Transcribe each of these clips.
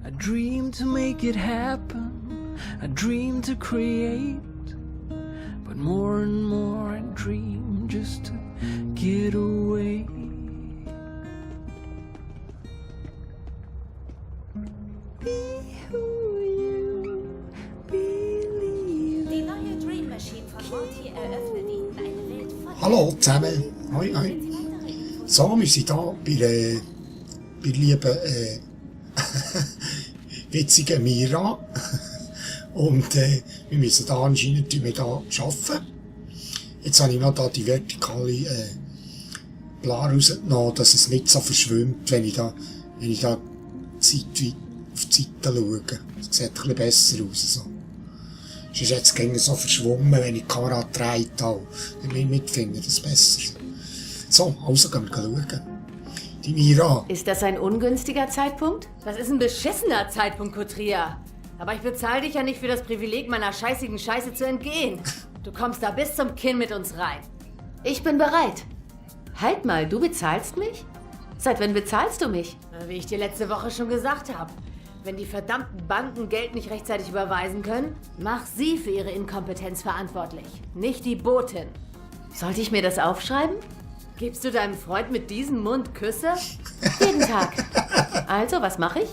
I dream to make it happen, I dream to create, but more and more I dream just to get away. Be who you believe. Die neue Dream Machine von Monty eröffnet Ihnen eine Welt voller... Hallo zusammen. Hoi, hoi. So, wir sind hier bei lieben witzigen Mira. Und wir müssen da anscheinend arbeiten. Jetzt habe ich noch da die vertikale Blar rausgenommen, dass es nicht so verschwimmt, wenn ich da zeitweit auf die Seite schaue. Es sieht ein bisschen besser aus. So. Es ist jetzt gegen so verschwommen, wenn ich die Kamera dreht. Dann mitfinden, das ist besser. So, also gehen wir schauen. Die Mira. Ist das ein ungünstiger Zeitpunkt? Das ist ein beschissener Zeitpunkt, Kotria. Aber ich bezahle dich ja nicht für das Privileg, meiner scheißigen Scheiße zu entgehen. Du kommst da bis zum Kinn mit uns rein. Ich bin bereit. Halt mal, du bezahlst mich? Seit wann bezahlst du mich? Wie ich dir letzte Woche schon gesagt habe. Wenn die verdammten Banken Geld nicht rechtzeitig überweisen können, mach sie für ihre Inkompetenz verantwortlich, nicht die Botin. Sollte ich mir das aufschreiben? Gibst du deinem Freund mit diesem Mund Küsse? Jeden Tag. Also, was mache ich?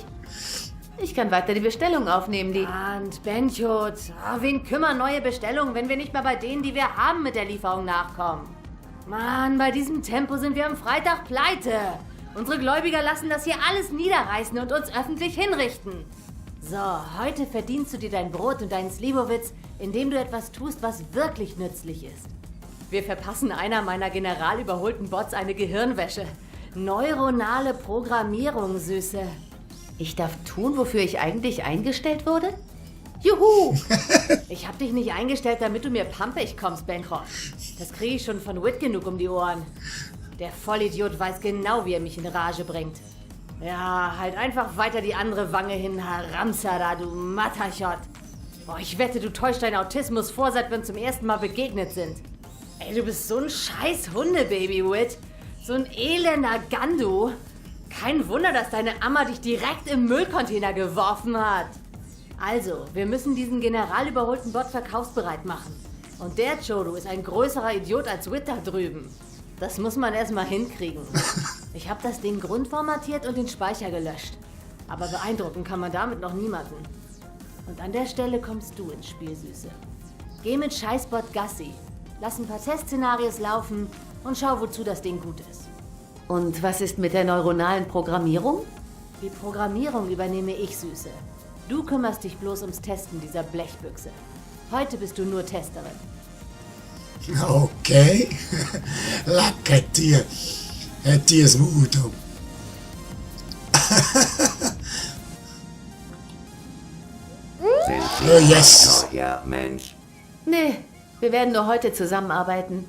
Ich kann weiter die Bestellung aufnehmen, die... Und Benchot, wen kümmern neue Bestellungen, wenn wir nicht mal bei denen, die wir haben, mit der Lieferung nachkommen? Mann, bei diesem Tempo sind wir am Freitag pleite. Unsere Gläubiger lassen das hier alles niederreißen und uns öffentlich hinrichten. So, heute verdienst du dir dein Brot und deinen Slivovitz, indem du etwas tust, was wirklich nützlich ist. Wir verpassen einer meiner general überholten Bots eine Gehirnwäsche. Neuronale Programmierung, Süße. Ich darf tun, wofür ich eigentlich eingestellt wurde? Juhu! Ich hab dich nicht eingestellt, damit du mir pampig kommst, Bankroll. Das kriege ich schon von Whit genug um die Ohren. Der Vollidiot weiß genau, wie er mich in Rage bringt. Ja, halt einfach weiter die andere Wange hin, Haramsada, du Matachot. Boah, ich wette, du täuscht deinen Autismus vor, seit wir uns zum ersten Mal begegnet sind. Ey, du bist so ein scheiß Hundebaby, Whit. So ein elender Gandu. Kein Wunder, dass deine Amma dich direkt im Müllcontainer geworfen hat. Also, wir müssen diesen general überholten Bot verkaufsbereit machen. Und der Chodo ist ein größerer Idiot als Whit da drüben. Das muss man erstmal hinkriegen. Ich habe das Ding grundformatiert und den Speicher gelöscht. Aber beeindrucken kann man damit noch niemanden. Und an der Stelle kommst du ins Spiel, Süße. Geh mit Scheißbot Gassi. Lass ein paar Testszenarios laufen und schau, wozu das Ding gut ist. Und was ist mit der neuronalen Programmierung? Die Programmierung übernehme ich, Süße. Du kümmerst dich bloß ums Testen dieser Blechbüchse. Heute bist du nur Testerin. Okay. Leck hat die ein Mut. Sind Oh, yes. Sie neuer Mensch? Nee, wir werden nur heute zusammenarbeiten.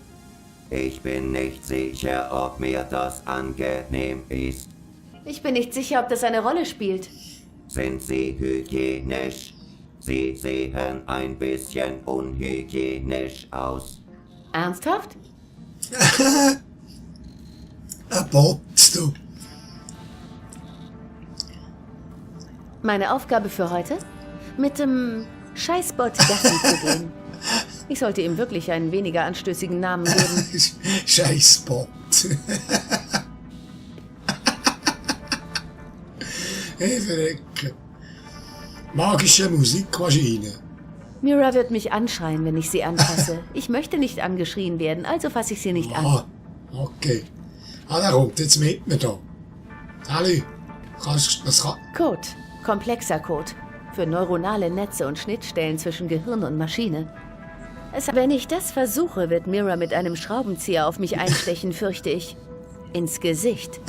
Ich bin nicht sicher, ob mir das angenehm ist. Ich bin nicht sicher, ob das eine Rolle spielt. Sind Sie hygienisch? Sie sehen ein bisschen unhygienisch aus. Ernsthaft? Ein Bot, du. Meine Aufgabe für heute? Mit dem Scheißbot Gassi zu gehen. Ich sollte ihm wirklich einen weniger anstößigen Namen geben. Scheiß Bot. Hey, verrecke. Magische Musikmaschine. Mira wird mich anschreien, wenn ich sie anfasse. Ich möchte nicht angeschrien werden, also fasse ich sie nicht an. Ah, okay. Der kommt jetzt mit mir da. Hallo. Was kann... Code. Komplexer Code. Für neuronale Netze und Schnittstellen zwischen Gehirn und Maschine. Wenn ich das versuche, wird Mira mit einem Schraubenzieher auf mich einstechen, fürchte ich. Ins Gesicht.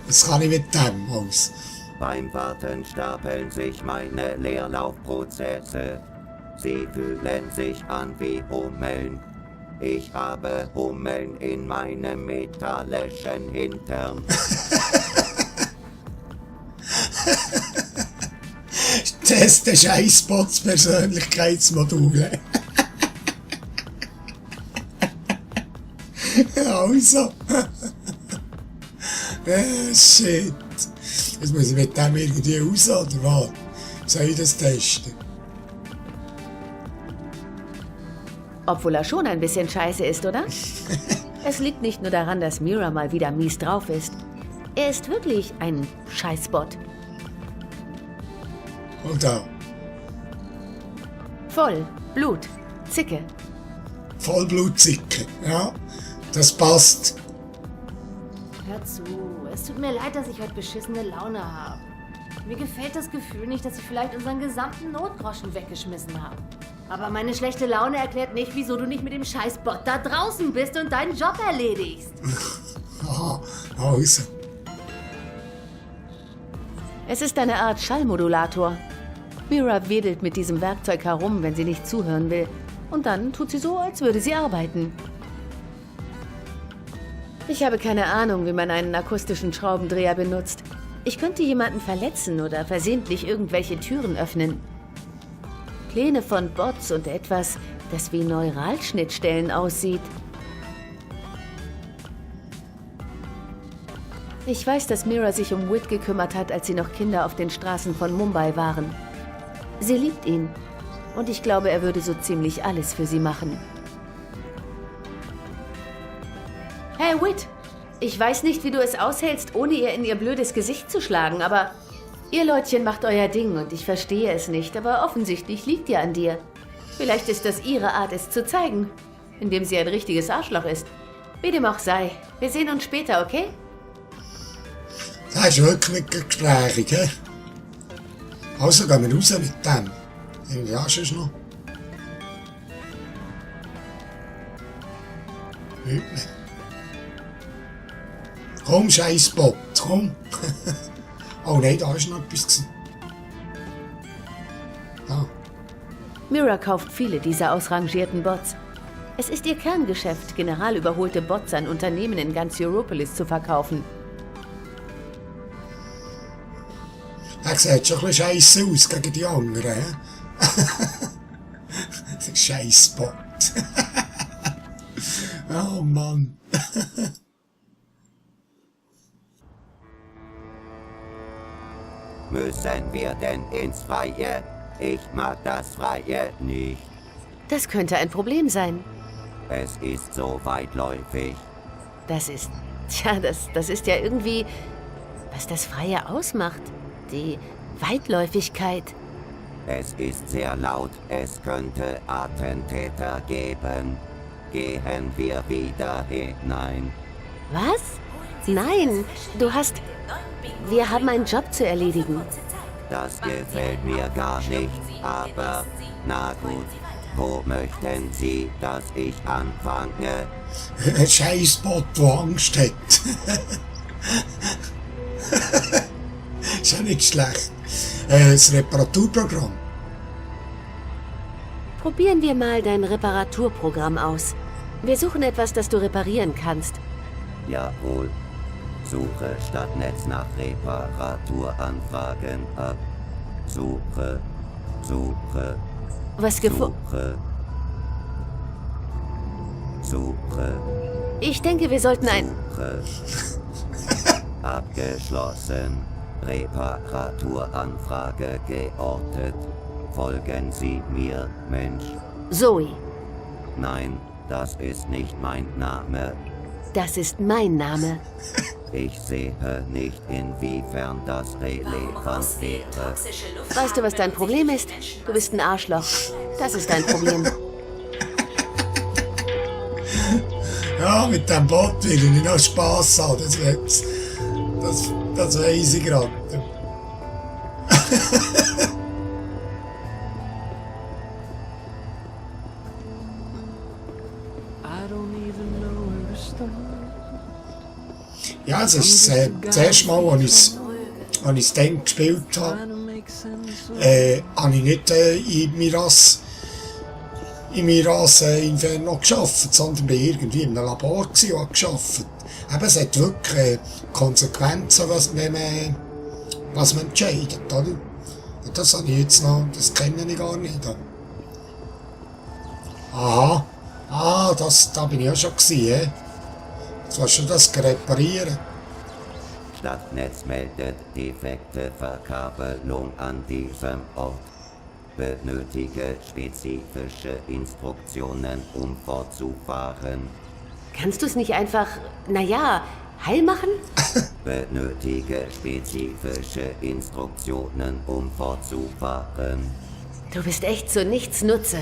Was kann ich mit dem aus? Beim Warten stapeln sich meine Leerlaufprozesse. Sie fühlen sich an wie Hummeln. Ich habe Hummeln in meinem metallischen Hintern. Teste Scheißbots Persönlichkeitsmodule. Also. Shit. Jetzt muss ich mit dem irgendwie raus, oder was? Soll ich das testen? Obwohl er schon ein bisschen scheiße ist, oder? Es liegt nicht nur daran, dass Mira mal wieder mies drauf ist. Er ist wirklich ein Scheißbot. Und da, Voll, Blut, Zicke. Vollblutzicke, ja, das passt. Hör zu, es tut mir leid, dass ich heute beschissene Laune habe. Mir gefällt das Gefühl nicht, dass ich vielleicht unseren gesamten Notgroschen weggeschmissen habe. Aber meine schlechte Laune erklärt nicht, wieso du nicht mit dem Scheißbot da draußen bist und deinen Job erledigst. Aha, also. Es ist eine Art Schallmodulator. Mira wedelt mit diesem Werkzeug herum, wenn sie nicht zuhören will. Und dann tut sie so, als würde sie arbeiten. Ich habe keine Ahnung, wie man einen akustischen Schraubendreher benutzt. Ich könnte jemanden verletzen oder versehentlich irgendwelche Türen öffnen. Pläne von Bots und etwas, das wie Neuralschnittstellen aussieht. Ich weiß, dass Mira sich um Whit gekümmert hat, als sie noch Kinder auf den Straßen von Mumbai waren. Sie liebt ihn. Und ich glaube, er würde so ziemlich alles für sie machen. Hey, Whit! Ich weiß nicht, wie du es aushältst, ohne ihr in ihr blödes Gesicht zu schlagen, aber ihr Leutchen macht euer Ding und ich verstehe es nicht, aber offensichtlich liegt ihr an dir. Vielleicht ist das ihre Art, es zu zeigen, indem sie ein richtiges Arschloch ist. Wie dem auch sei. Wir sehen uns später, okay? Das ist wirklich gesprächig, hä? Also gehen wir raus mit dem. Irgendwie hast du es noch? Heute nicht. Komm, Scheissbot, komm. Oh nein, da ist noch etwas gewesen. Da. Mira kauft viele dieser ausrangierten Bots. Es ist ihr Kerngeschäft, generalüberholte Bots an Unternehmen in ganz Europolis zu verkaufen. Er sieht schon ein bisschen scheisse aus gegen die anderen, hä? Scheissbot. Oh Mann. Müssen wir denn ins Freie? Ich mag das Freie nicht. Das könnte ein Problem sein. Es ist so weitläufig. Das ist ist ja irgendwie, was das Freie ausmacht. Die Weitläufigkeit. Es ist sehr laut. Es könnte Attentäter geben. Gehen wir wieder hinein. Was? Nein, wir haben einen Job zu erledigen. Das gefällt mir gar nicht. Aber na gut. Wo möchten Sie, dass ich anfange? Ein Scheissbot, der Angst hat. Ist ja nicht schlecht. Das Reparaturprogramm. Probieren wir mal dein Reparaturprogramm aus. Wir suchen etwas, das du reparieren kannst. Jawohl. Suche statt Netz nach Reparaturanfragen ab. Suche. Was Suche. Ich denke, wir sollten Suche. Abgeschlossen. Reparaturanfrage geortet. Folgen Sie mir, Mensch. Zoe. Nein, das ist nicht mein Name. Das ist mein Name. Ich sehe nicht, inwiefern das relevant wäre. Weißt du, was dein Problem ist? Du bist ein Arschloch. Das ist dein Problem. Ja, mit dem Bot will ich noch Spass haben. Das weiss ich gerade. I don't even know where to start. Ja, es ist das erste Mal, als ich das Ding gespielt habe, Trying to make sense of habe ich nicht in Miras Inferno gearbeitet, sondern bin irgendwie in einem Labor und habe gearbeitet. Eben, es hat wirklich Konsequenzen, was man entscheidet, oder? Und das habe ich jetzt noch, das kenne ich gar nicht. Aha, da bin ich ja schon gewesen, he? Jetzt willst du das reparieren. Stadtnetz meldet defekte Verkabelung an diesem Ort. Benötige spezifische Instruktionen, um fortzufahren. Kannst du es nicht einfach, heil machen? Benötige spezifische Instruktionen, um fortzufahren. Du bist echt so nichts Nutze.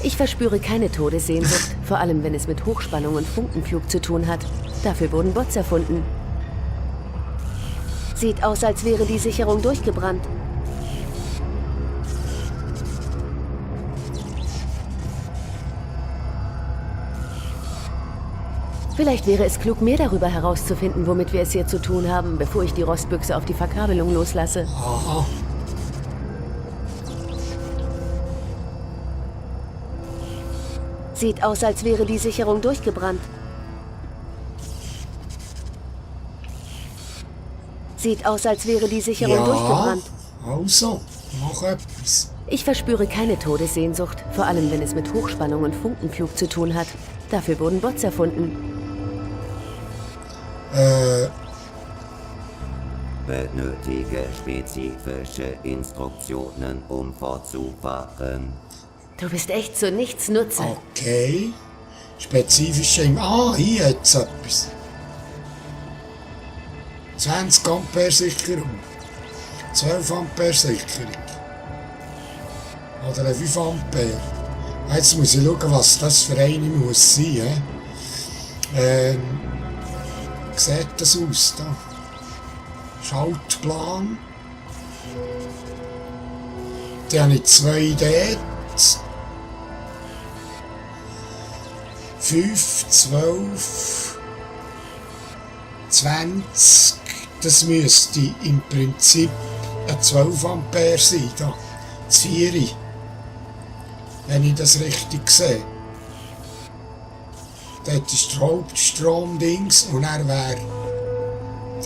Ich verspüre keine Todessehnsucht, vor allem wenn es mit Hochspannung und Funkenflug zu tun hat. Dafür wurden Bots erfunden. Sieht aus, als wäre die Sicherung durchgebrannt. Vielleicht wäre es klug, mehr darüber herauszufinden, womit wir es hier zu tun haben, bevor ich die Rostbüchse auf die Verkabelung loslasse. Aha. Sieht aus, als wäre die Sicherung durchgebrannt. Sieht aus, als wäre die Sicherung durchgebrannt. Also, mach etwas. Ich verspüre keine Todessehnsucht, vor allem wenn es mit Hochspannung und Funkenflug zu tun hat. Dafür wurden Bots erfunden. Benötige spezifische Instruktionen, um fortzufahren. Du bist echt so nichts Nutze. Okay. Spezifische... hier hat es etwas. 20 Ampere Sicherung. 12 Ampere Sicherung. Oder eine 5 Ampere. Jetzt muss ich schauen, was das für eine muss sein. Wie sieht das aus da? Schaltplan. Dann habe ich 2 dort. 5, 12, 20. Das müsste im Prinzip ein 12 Ampere sein. Da. Das 4. Wenn ich das richtig sehe. Dort ist der Hauptstrom-Dings und dann wäre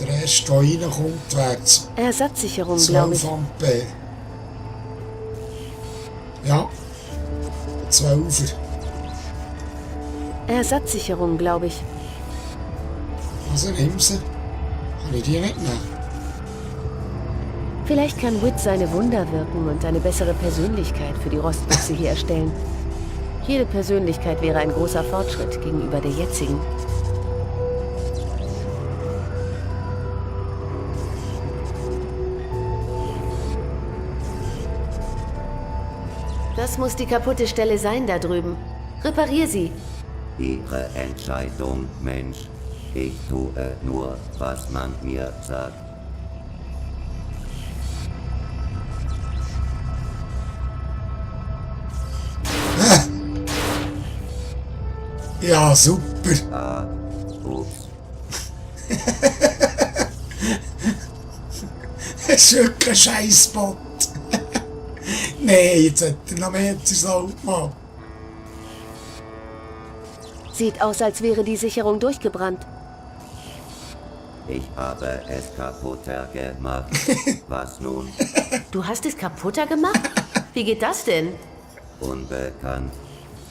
der erste, der reinkommt, wäre Ersatzsicherung, glaube ich. 12 Ampere. Ja, 12er. Ersatzsicherung, glaube ich. Also nimm sie. Kann ich die nicht nehmen? Vielleicht kann Wit seine Wunder wirken und eine bessere Persönlichkeit für die Rostbüchse hier erstellen. Jede Persönlichkeit wäre ein großer Fortschritt gegenüber der jetzigen. Das muss die kaputte Stelle sein da drüben. Reparier sie. Ihre Entscheidung, Mensch. Ich tue nur, was man mir sagt. Ja, super. Ups. Das ist wirklich ein Scheissbot. Nein, jetzt hat er noch mehr zu machen. Sieht aus, als wäre die Sicherung durchgebrannt. Ich habe es kaputter gemacht. Was nun? Du hast es kaputter gemacht? Wie geht das denn? Unbekannt.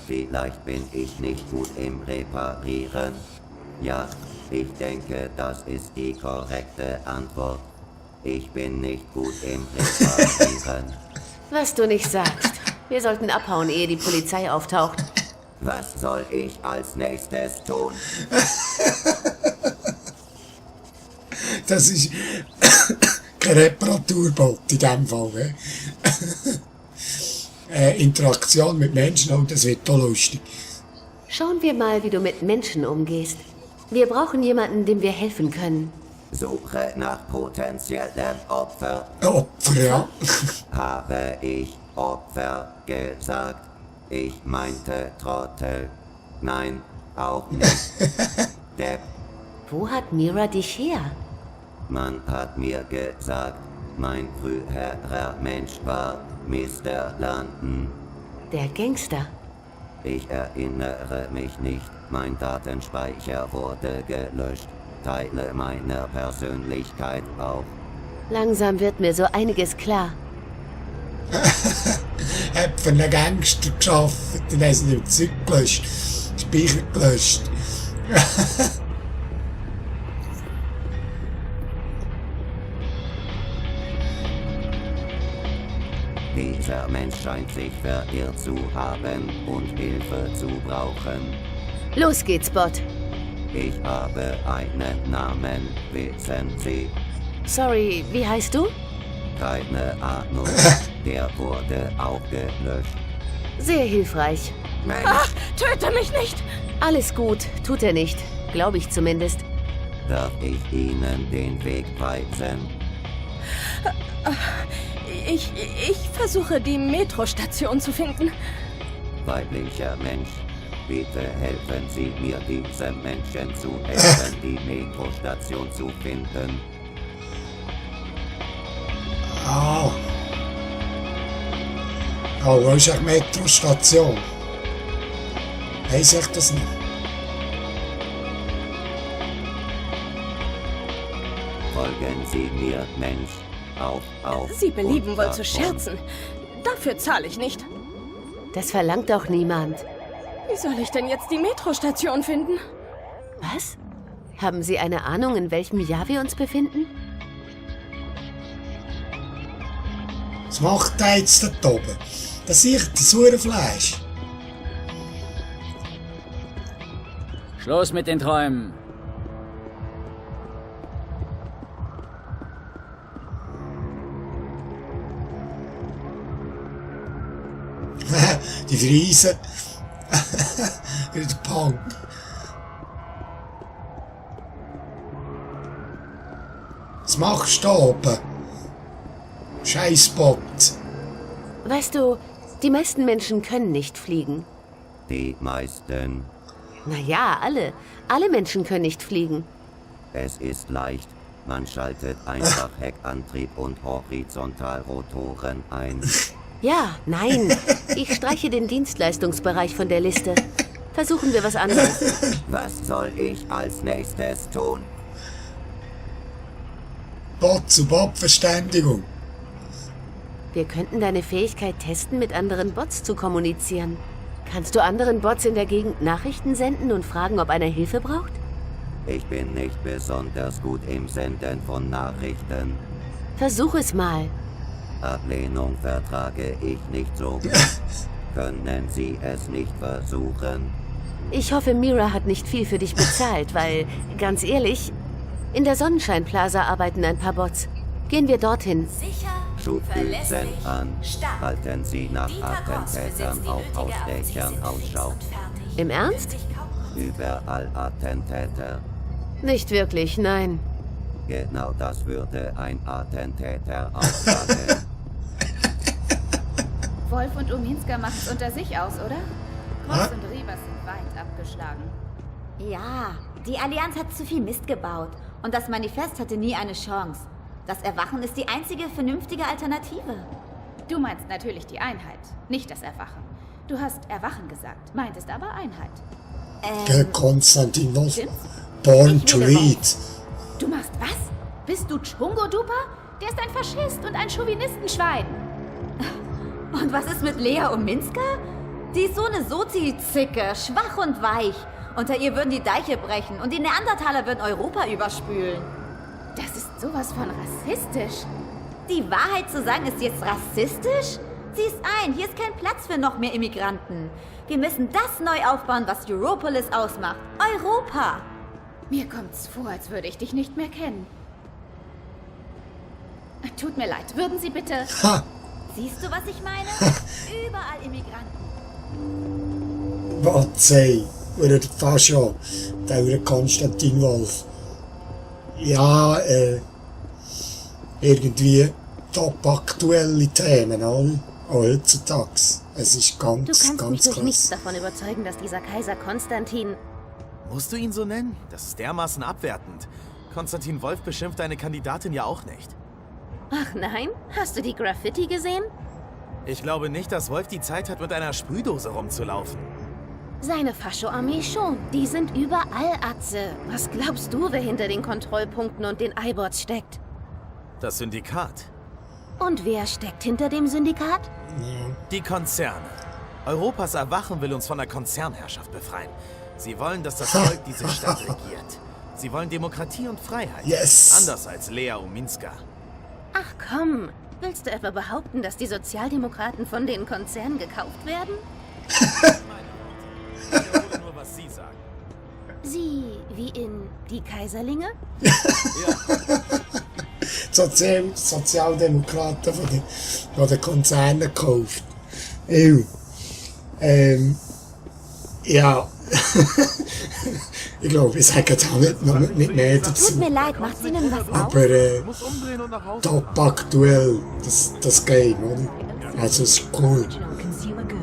Vielleicht bin ich nicht gut im Reparieren. Ja, ich denke, das ist die korrekte Antwort. Ich bin nicht gut im Reparieren. Was du nicht sagst. Wir sollten abhauen, ehe die Polizei auftaucht. Was soll ich als nächstes tun? Das ist kein Reparaturbot in dem Fall. Interaktion mit Menschen, oh, das wird doch lustig. Schauen wir mal, wie du mit Menschen umgehst. Wir brauchen jemanden, dem wir helfen können. Suche nach potenziellen Opfern. Opfer, ja. Habe ich Opfer gesagt? Ich meinte Trottel. Nein, auch nicht. Depp. Wo hat Mira dich her? Man hat mir gesagt, mein früherer Mensch war Mr. London. Der Gangster. Ich erinnere mich nicht. Mein Datenspeicher wurde gelöscht. Teile meiner Persönlichkeit auch. Langsam wird mir so einiges klar. hat für einen Gangster gearbeitet, dann haben sie nicht Zeug gelöscht, Speicher gelöscht. Dieser Mensch scheint sich verirrt zu haben und Hilfe zu brauchen. Los geht's, Bot. Ich habe einen Namen, wissen Sie? Sorry, wie heißt du? Keine Ahnung, der wurde auch gelöscht. Sehr hilfreich. Mensch, Töte mich nicht! Alles gut, tut er nicht. Glaube ich zumindest. darf ich Ihnen den Weg weisen? Ich versuche, die Metrostation zu finden. Weiblicher Mensch, bitte helfen Sie mir, diesem Menschen zu helfen, die Metrostation zu finden. Ah. Oh, wo ist die Metrostation? Weiss ich das nicht? Folgen Sie mir, Mensch, auf. Sie belieben und wohl zu davon. scherzen. Dafür zahle ich nicht. Das verlangt doch niemand. Wie soll ich denn jetzt die Metrostation finden? Was? Haben Sie eine Ahnung, in welchem Jahr wir uns befinden? Was macht der jetzt da oben? Das ist das Hurenfleisch. Schluss mit den Träumen. Die Friesen. Der Punk. Was machst du da oben? Scheißbot. Weißt du, die meisten Menschen können nicht fliegen. Die meisten. Naja, alle. Alle Menschen können nicht fliegen. Es ist leicht. Man schaltet einfach Heckantrieb und Horizontalrotoren ein. Ja, nein. Ich streiche den Dienstleistungsbereich von der Liste. Versuchen wir was anderes. Was soll ich als nächstes tun? Bot-zu-Bot-Verständigung. Wir könnten deine Fähigkeit testen, mit anderen Bots zu kommunizieren. Kannst du anderen Bots in der Gegend Nachrichten senden und fragen, ob einer Hilfe braucht? Ich bin nicht besonders gut im Senden von Nachrichten. Versuch es mal. Ablehnung vertrage ich nicht so gut. Können Sie es nicht versuchen? Ich hoffe, Mira hat nicht viel für dich bezahlt, weil, ganz ehrlich, in der Sonnenscheinplaza arbeiten ein paar Bots. Gehen wir dorthin. Sicher, Schubfüßen verlässlich, an. stark. Halten Sie nach Die Karkons Attentätern besitzt die auf nötige Ausdächern Aufsicht, Ausschau. fix und fertig. Im Ernst? Lässt sich kaum Überall Attentäter. Nicht wirklich, nein. Genau das würde ein Attentäter auch sagen. Wolf und Uminska machen es unter sich aus, oder? Cross und Rivas sind weit abgeschlagen. Ja, die Allianz hat zu viel Mist gebaut. Und das Manifest hatte nie eine Chance. Das Erwachen ist die einzige vernünftige Alternative. Du meinst natürlich die Einheit, nicht das Erwachen. Du hast Erwachen gesagt, meintest aber Einheit. Der Konstantin Wolf. stimmt's? Born Ich to wähle read. Du machst was? Bist du Chungo-Duper? Der ist ein Faschist und ein Chauvinistenschwein. Und was ist mit Lea Uminska? Die ist so eine Sozi-Zicke, schwach und weich. Unter ihr würden die Deiche brechen und die Neandertaler würden Europa überspülen. Das ist sowas von rassistisch. Die Wahrheit zu sagen, ist jetzt rassistisch? Sieh's ein, hier ist kein Platz für noch mehr Immigranten. Wir müssen das neu aufbauen, was Europolis ausmacht. Europa! Mir kommt's vor, als würde ich dich nicht mehr kennen. Tut mir leid, würden Sie bitte... Ha! Siehst du, was ich meine? Überall Immigranten. Was sei? Oder fast schon. Der Konstantin Wolf. Ja, irgendwie top aktuelle Themen, oder? Auch heutzutage. Es ist Du ganz, kannst mich ganz durch nichts krass. davon überzeugen, dass dieser Kaiser Konstantin... Musst du ihn so nennen? Das ist dermaßen abwertend. Konstantin Wolf beschimpft deine Kandidatin ja auch nicht. Ach nein? Hast du die Graffiti gesehen? Ich glaube nicht, dass Wolf die Zeit hat, mit einer Sprühdose rumzulaufen. Seine Fascho-Armee schon. Die sind überall, Atze. Was glaubst du, wer hinter den Kontrollpunkten und den iBots steckt? Das Syndikat. Und wer steckt hinter dem Syndikat? Die Konzerne. Europas Erwachen will uns von der Konzernherrschaft befreien. Sie wollen, dass das Volk diese Stadt regiert. Sie wollen Demokratie und Freiheit. Yes. Anders als Lea Uminska. Ach komm, willst du etwa behaupten, dass die Sozialdemokraten von den Konzernen gekauft werden? Ich wiederhole nur, was Sie sagen. Sie wie in die Kaiserlinge? Sozialdemokraten von den Konzernen gekauft. Ja. Ich glaube, ich sage da nicht mehr dazu. Tut mir leid, macht's Ihnen was aus? Aber top aktuell, das Game, oder? Also es ist cool.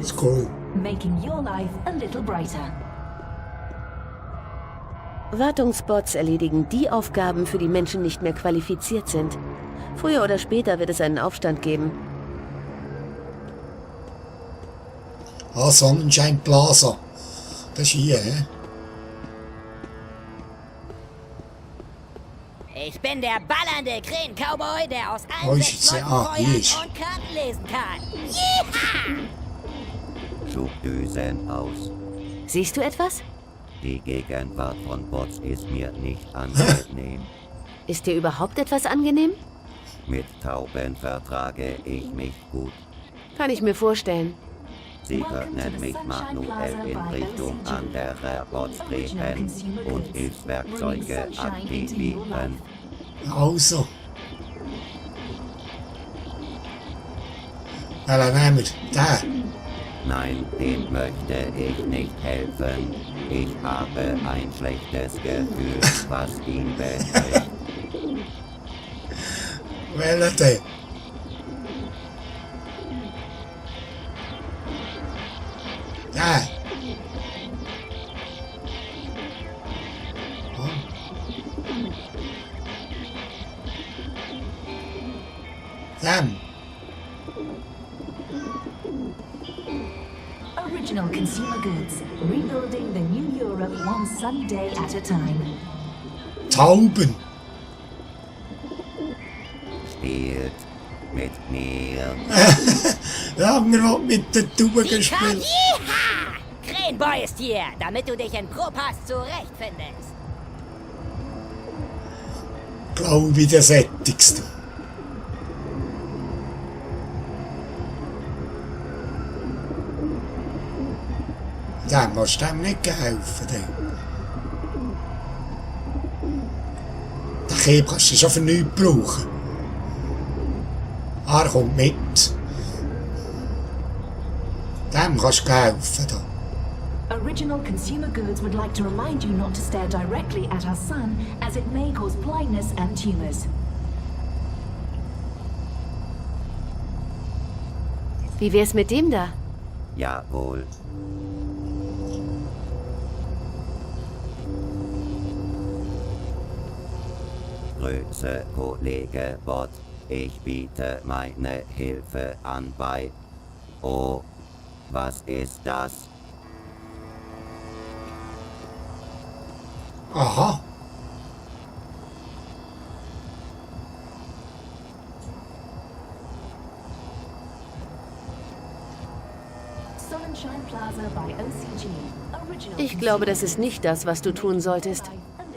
Es ist cool. Making your life a little brighter. Wartungsbots erledigen die Aufgaben, für die Menschen nicht mehr qualifiziert sind. Früher oder später wird es einen Aufstand geben. Ah, Sonnenschein Plaza. Das ist hier, hä? Ich bin der ballernde Krähen-Cowboy, der aus Oh, allen ich 6 sehe- Leuten ah, hier feuern ist- und Karten lesen kann. Yeeha! Schubdüsen aus. Siehst du etwas? Die Gegenwart von Bots ist mir nicht angenehm. Ist dir überhaupt etwas angenehm? Mit Tauben vertrage ich mich gut. Kann ich mir vorstellen. Sie können mich manuell in Richtung anderer Bots drehen und Hilfswerkzeuge aktivieren. Also. Ja, dann nehmen wir den. Nein, dem möchte ich nicht helfen. Ich habe ein schlechtes Gefühl, was ihn betrifft. Welchen denn? Ja. Sam. Original consumer goods, rebuilding the new Europe one sunny day at a time. Tauben. Spielt mit mir. Ja, wir wollen mit der Taube Die gespielt. kommt, Yeeha! Krähenboy ist hier, damit du dich in Propass zurechtfindest. Glaube ich, der sättigste. Dem musst du dem nicht helfen. Den Kieb kannst du schon für nichts brauchen. Er kommt mit. Dem kannst du helfen. Da. Original consumer goods would like to remind you not to stare directly at our sun, as it may cause blindness and tumors. Wie wär's mit dem da? Jawohl. Grüße, Kollege Bot. Ich biete meine Hilfe an bei... Oh, was ist das? Aha. Sonnenschein Plaza by OCG. Original Ich glaube, das ist nicht das, was du tun solltest.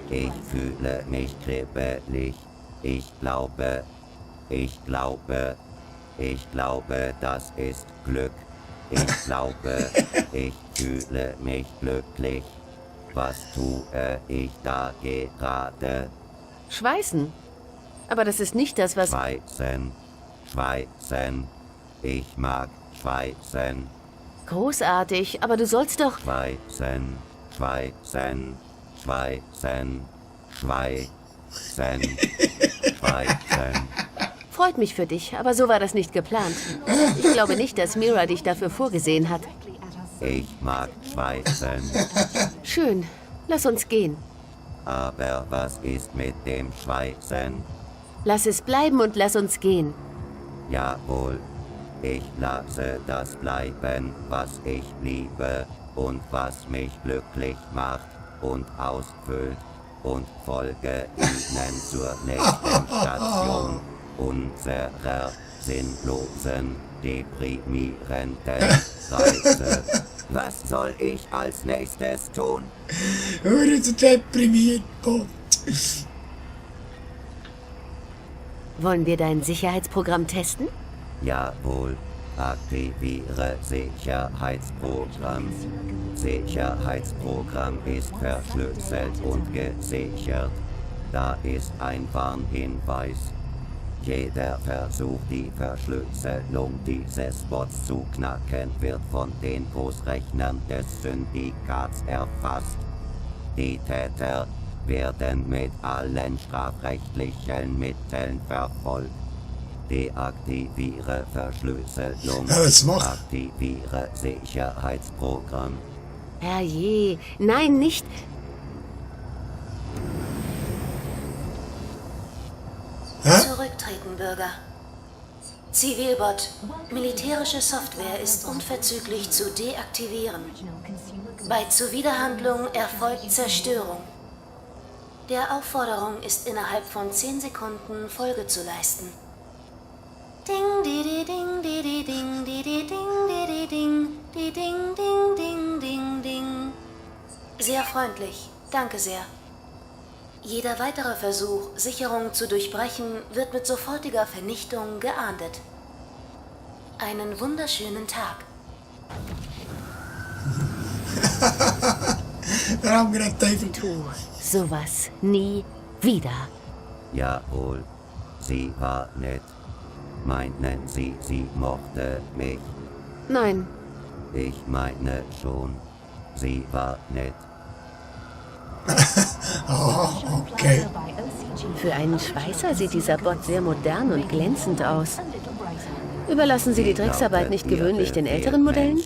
Ich fühle mich kribbelig. Ich glaube, das ist Glück. Ich glaube, ich fühle mich glücklich. Was tue ich da gerade? Schweißen. Aber das ist nicht das, was... Schweißen. Ich mag Schweißen. Großartig, aber du sollst doch... Schweißen. Freut mich für dich, aber so war das nicht geplant. Ich glaube nicht, dass Mira dich dafür vorgesehen hat. Ich mag Schweißen. Schön, lass uns gehen. Aber was ist mit dem Schweißen? Lass es bleiben und lass uns gehen. Jawohl, ich lasse das bleiben, was ich liebe und was mich glücklich macht und ausfüllt und folge Ihnen zur nächsten Station unserer sinnlosen, deprimierenden Reise. Was soll ich als nächstes tun? Hör zu deprimiert, Gott. Wollen wir dein Sicherheitsprogramm testen? Jawohl. Aktiviere Sicherheitsprogramm. Sicherheitsprogramm ist verschlüsselt und gesichert. Da ist ein Warnhinweis. Jeder Versuch, die Verschlüsselung dieses Bots zu knacken, wird von den Großrechnern des Syndikats erfasst. Die Täter werden mit allen strafrechtlichen Mitteln verfolgt. Deaktiviere Verschlüsselung. Ja, was macht? Aktiviere Sicherheitsprogramm. Herrje, nein, nicht. Zurücktreten, Bürger. Zivilbot. Militärische Software ist unverzüglich zu deaktivieren. Bei Zuwiderhandlung erfolgt Zerstörung. Der Aufforderung ist innerhalb von 10 Sekunden Folge zu leisten. Ding, di, di, ding, di, di, ding, di, di, ding, di, di, ding, di, ding, ding, ding, ding, ding. Sehr freundlich. Danke sehr. Jeder weitere Versuch, Sicherung zu durchbrechen, wird mit sofortiger Vernichtung geahndet. Einen wunderschönen Tag. Tu sowas nie wieder. Jawohl, sie war nett. Meinten Sie, sie mochte mich? Nein. Ich meine schon, sie war nett. Ah, okay. Für einen Schweißer sieht dieser Bot sehr modern und glänzend aus. Überlassen Sie die Drecksarbeit nicht gewöhnlich den älteren Modellen?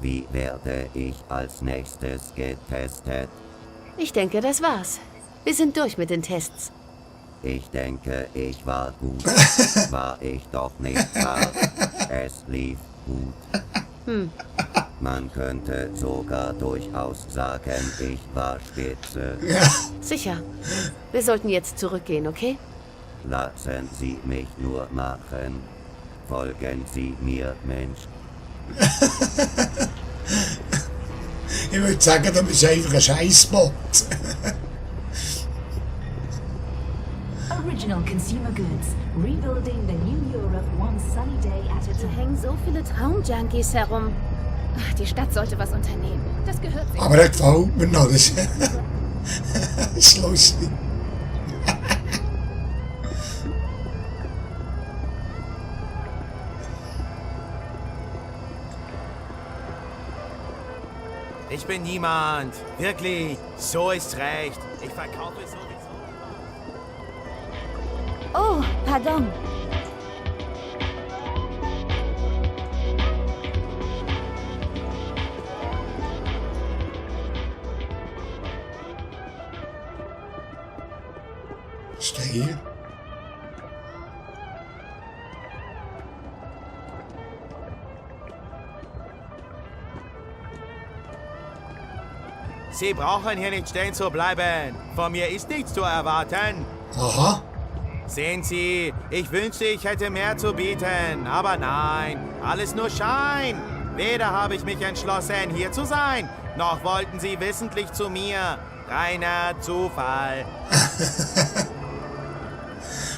Wie werde ich als nächstes getestet? Ich denke, das war's. Wir sind durch mit den Tests. Ich denke, ich war gut. War ich doch nicht wahr? Es lief gut. Man könnte sogar durchaus sagen, ich war spitze. Sicher. Wir sollten jetzt zurückgehen, okay? Lassen Sie mich nur machen. Folgen Sie mir, Mensch. Ich würde sagen, du bist einfach ein Scheißbot. Original Consumer Goods, rebuilding the new Europe one sunny day at a Hier time. hängen so viele Traumjunkies herum. Ach, die Stadt sollte was unternehmen. Das gehört sich. Aber das gefällt mir noch. Das ist lustig. Ich bin niemand. Wirklich. So ist recht. Ich verkaufe sowieso. Oh, pardon. Ist der hier? Sie brauchen hier nicht stehen zu bleiben. Von mir ist nichts zu erwarten. Aha. Sehen Sie, ich wünschte, ich hätte mehr zu bieten. Aber nein, alles nur Schein. Weder habe ich mich entschlossen, hier zu sein, noch wollten Sie wissentlich zu mir. Reiner Zufall.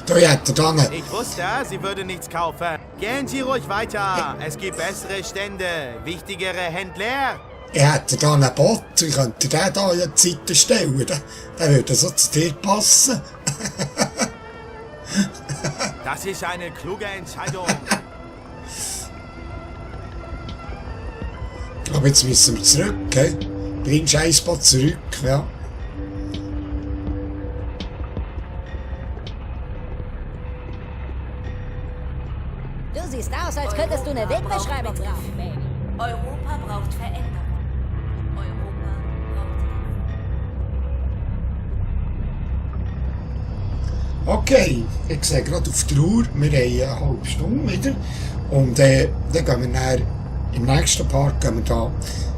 Da hat er dann. Ich wusste, Sie würden nichts kaufen. Gehen Sie ruhig weiter. Es gibt bessere Stände, wichtigere Händler. Er hätte da einen Bot, ich könnte den da in die Seite stellen. Der würde so zu dir passen. Das ist eine kluge Entscheidung. Ich glaube, jetzt müssen wir zurück. He? Bring Scheißbot zurück, ja. Du siehst aus, als könntest du eine Wegbeschreibung brauchen, Baby. Europa braucht Veränderung. Europa braucht... Okay, ich sehe gerade auf die Uhr, wir haben eine halbe Stunde wieder. Und dann gehen wir dann, im nächsten Part gehen wir da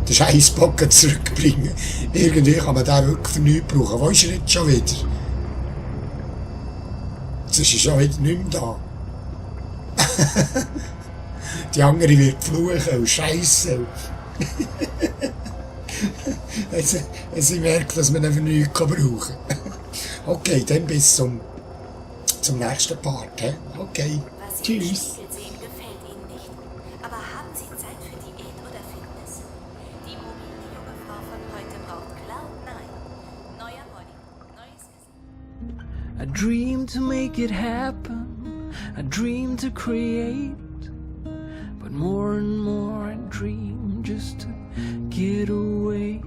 den Scheissbock zurückbringen. Irgendwie kann man den wirklich für nichts brauchen. Wo ist er jetzt schon wieder? Jetzt ist er schon wieder nicht mehr da. Die andere wird fluchen und scheissen. Sie merkt, dass man einfach nichts brauchen kann. Okay, dann bis zum nächsten Part. He? Okay, tschüss. Gefällt Ihnen nicht. Aber haben Sie Zeit für Diät oder Fitness? Die mobile junge Frau von heute braucht Cloud9. Neuer Body, neues Gesicht. I dream to make it happen, I dream to create, but more and more I dream just to get away.